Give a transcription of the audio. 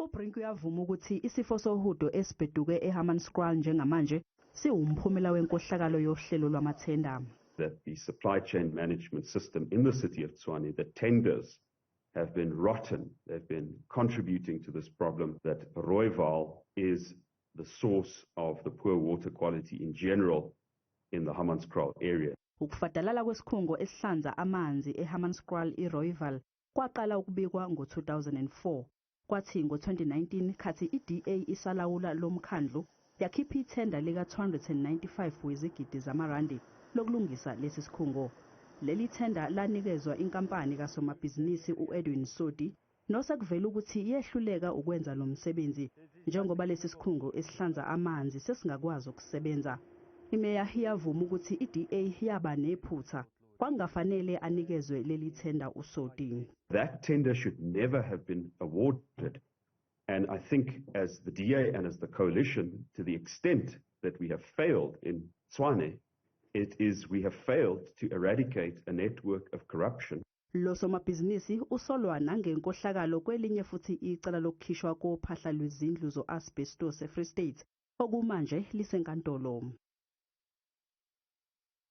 UBrink uyavuma ukuthi isifo sohudo esibheduke eHammanskraal njengamanje siwumphumela wenkohlakalo yohlelo lwamathenda. That the supply chain management system in the city of Tshwane, the tenders have been rotten. They've been contributing to this problem, that Rooiwal is the source of the poor water quality in general in the Hammanskraal area. Ukufadalala kwesikhungo esihlanza amanzi eHammanskraal iRooiwal kwaqala ukubikwa ngo-2004. Kwathi ngo-2019 khathi i-DA isalawula lo mkhandlu yakhipha ithenda lika-295 wezigidi zamarandi lokulungisa lesi sikhungo. Leli thenda lanikezwa inkampani kasomabhizinisi u-Edwin Sodi nosekuvela ukuthi yehluleka ukwenza lo msebenzi njengoba lesi sikhungo esihlanza amanzi sesingakwazi ukusebenza. Imeya iyavuma ukuthi i-DA yaba nephutha kwangafanele anikezwe leli thenda uSodi. That tender should never have been awarded. And I think as the DA and as the coalition, to the extent that we have failed in Tshwane, it is we have failed to eradicate a network of corruption. Lo somabhizinisi usolwa nangenkohlakalo kwelinye futhi icala lokukhishwa kophahla lwezindlu zo-asbestos eFree State okumanje lisenkantolo.